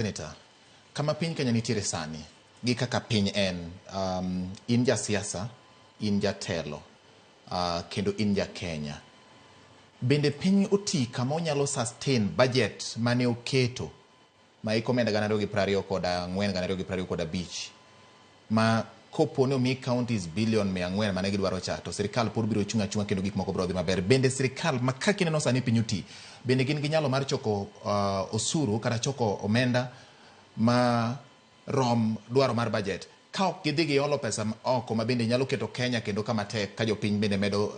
Senator, kama piny Kenya nitiere sani gi kaka piny en, in jasiasa, in jatelo, kendo in ja Kenya. Bende piny oti kama onyalo sustain budget mane oketo ma iko omenda 2024 2025 ma kopo ni omi counties billion 400 mane gidwaro cha, to sirikal pod biro chung' achung'a kendo gik moko biro dhi maber. Bende sirikal ma kaka ineno sani piny oti, bende gin gi nyalo mar choko osuru kata choko omenda ma rom dwaro mar budget ka ok gidhi giolo pesa oko ma bende nyalo keto Kenya kendo kama tek ka jopiny bende medo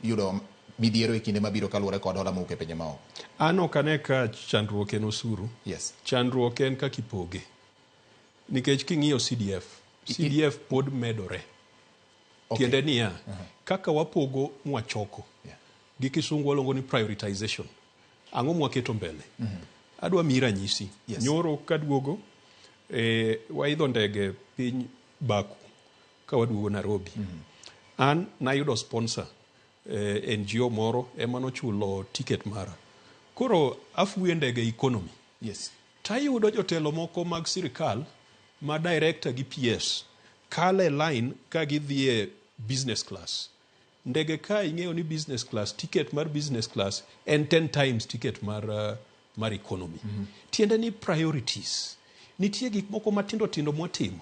yudo midhiero e kinde mabiro kaluwore kod hola mowuok e pinje maoko? An ok ane ka chandruok en osuru. Chandruok en kaka ipoge. Nikech king'iyo CDF, CDF pod medore. Tiende niya, kaka wapogo mwachoko, gi kisungu waluongo ni prioritization. Ang'o mwaketo mbele? Adwa miyi ranyisi. Nyoro kaduogo, waidho ndege piny Baku ka waduogo Nairobi. An nayudo sponsor, NGO moro ema nochulo ticket mara. Koro afuyo e ndege economy. Tayudo jotelo moko mag sirikal ma director gi PS kalo e line ka gidhi e business class. Ndege ka ing'eyo ni business class, ticket mar business class en 10 times ticket mar economy. Tiende ni priorities. Nitie gik moko matindo tindo mwatimo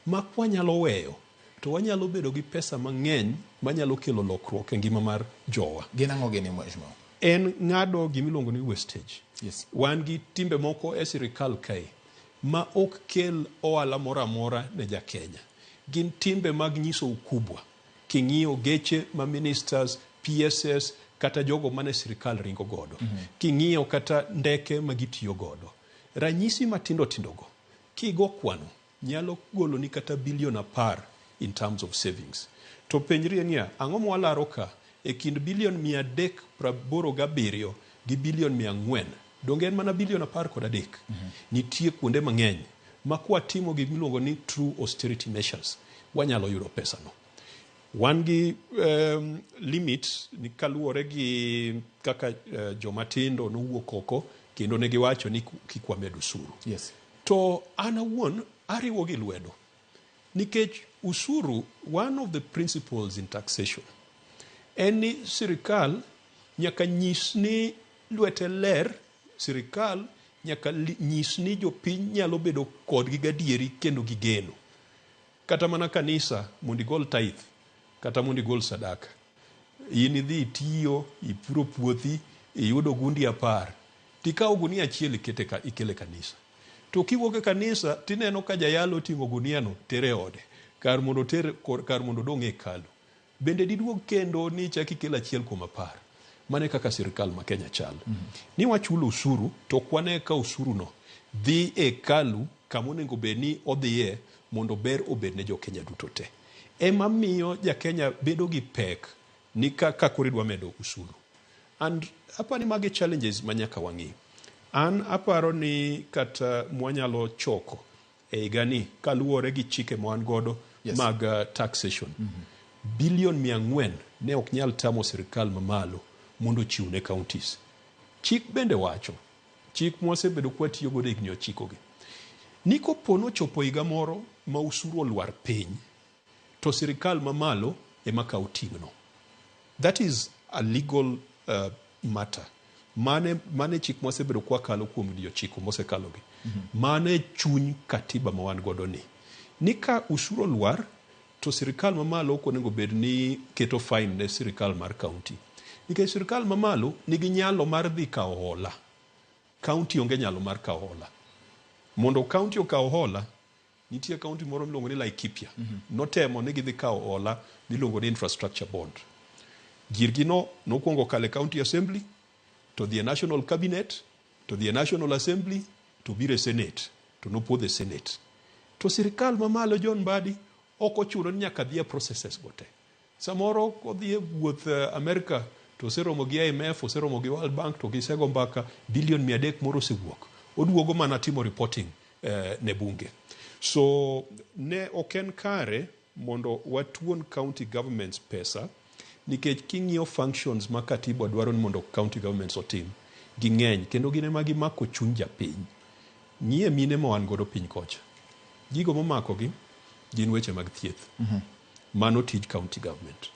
ma kwanyalo weyo to wanyalo bedo gi pesa mang'eny manyalo kelo lokruok e ngima mar jowa. Gin ang'o gini, mheshimiwa? En ng'ado gimiluongo ni wastage. Wan gi timbe moko e sirikal kae ma ok kel ohala moro amora ne ja Kenya. Gin timbe mag nyiso ukubwa. King'iyo geche ma ministers, PSS kata jogo mane sirikal ringo godo. King'iyo kata ndeke ma gitiyo godo. Ranyisi matindo tindo go, kigo kwano, nyalo goloni kata bilion 10 in terms of savings. To penjrie niya, ang'o mwalaro ka e kind bilion 387 gi bilion 400? Donge en mana bilion 13? Nitie kuonde mang'eny ma kwatimo gimiluongo ni true austerity measures, wanyalo yudo pesano. Wan gi limit ni kaluwore gi kaka joma tindo nowuok oko kendo ne giwacho ni kik wamed osuru. To an awuon ariwo gi lwedo nikech usuru, one of the principles in taxation en ni sirikal nyaka nyis ni lwete ler, sirikal nyaka nyis ni jopiny nyalo bedo kodgi gadieri kendo gi geno. Kata mana kanisa mondo igol tithe kata mondo igol sadaka, in idhi itiyo, ipuro puothi, iyudo gundi 10, tikawo gunia achiel ikete ka, ikele kanisa. To kiwuok e kanisa tineno ka jayalo oting'o guniano tere e ode kar mondo oter, kar mondo odong' e hekalu. Bende diduog kendo ni ichak ikel 1 kuom 10? Mano e kaka sirikal ma Kenya chal. Ni wachulo osuru to ok wane ka osuru no dhi e hekalu kama onego bed ni odhiye mondo ber obed ne jo Kenya duto te. Ema miyo ja Kenya bedo gi pek ni ka koro idwa medo osuru. And aparo ni magi challenges ma nyaka wang'i. An aparo ni kata mwanyalo choko e higani kaluwore gi chike ma wan godo mag taxation. Bilion 400 ne ok nyal tamo sirikal mamalo mondo ochiw ne counties. Chik bende wacho, chik mwasebedo kwatiyo godo higni 9 gi, ni kopo nochopo higa moro ma osuru olwar piny, to sirikal mamalo ema kawo ting'no. That is a legal matter. Mane chik mwasebedo kwakalo kuom higni 9 mosekalo gi. Mane chuny katiba ma wan godo ni. Ni ka osuru olwar, to sirikal mamalo ok onego bed ni keto fine ne sirikal mar county. Nikech sirikal mamalo nigi nyalo mar dhi kawo hola. County onge nyalo mar kawo hola. Mondo county okaw hola, nitie county moro miluongo ni Laikipia. Notemo ni gidhi kawo hola miluongo ni infrastructure bond. Girgi no nokwongo kalo e county assembly, to dhi e national cabinet, to dhi e national assembly, to biro e senate, to nopodho e senate. To sirikal mamalo John Mbadi ok ochuno ni nyaka dhi e processes go te. Samoro kodhi e wuoth Amerika to oseromo gi IMF, oseromo gi World Bank to gisego mbaka, bilion 300 moro osewuok. Oduogo mana timo reporting ne bunge. So ne ok en kare mondo watuon county governments pesa nikech king'iyo functions ma katiba dwaro ni mondo county governments otim, ging'eny kendo gin ema gimako chuny japiny. Ng'iye mine ma wan godo piny kocha. Gigo momakogi gin weche mag thieth. Mano tij county government.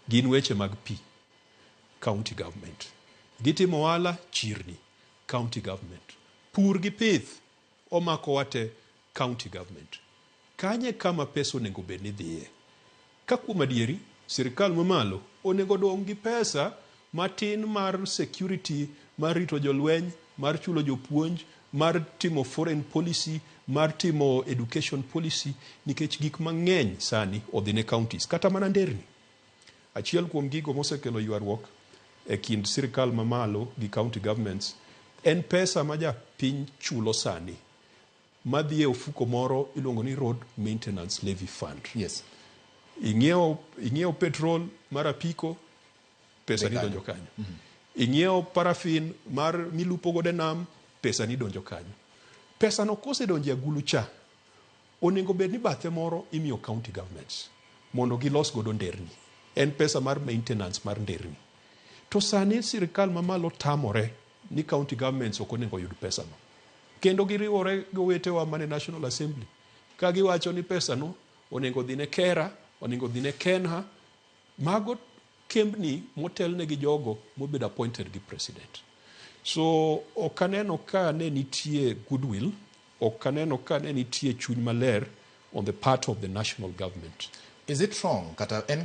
Gin weche mag pi, county government. Gitimo ohala chirni, county government. Pur gi pith omakowa te, county government. Kanye kama pesa onego bed ni dhiye? Ka kuom adieri, sirikal mamalo onego dong' gi pesa matin mar security, mar rito jolweny, mar chulo jopuonj, mar timo foreign policy, mar timo education policy, nikech gik mang'eny sani odhi ne counties, kata mana nderni. Achiel kuom gigo mosekelo ywaruok e kind sirikal mamalo gi county governments en pesa ma japiny chulo sani madhi e ofuko moro iluongo ni Road Maintenance Levy Fund. Ing'iewo petrol mar apiko, pesa ni donjo kanyo. Ing'iewo paraffin mar milupo godo e nam, pesa ni donjo kanyo. Pesa no kosedonjo e agulu cha, onego bed ni bathe moro imiyo county governments mondo gilos godo nderni. En pesa mar maintenance mar nderni. To sani sirikal mamalo tamore ni county governments ok onego oyud pesa no. Kendo giriwore gi owetewa mane National Assembly ka giwacho ni pesa no onego dhi ne KeRRA, onego dhi ne KeNHA. Mago kembni motelne gi jogo mobedo appointed gi president. So ok aneno ka ne nitie goodwill, ok aneno ka ne nitie chuny maler on the part of the national government. Is it wrong kata en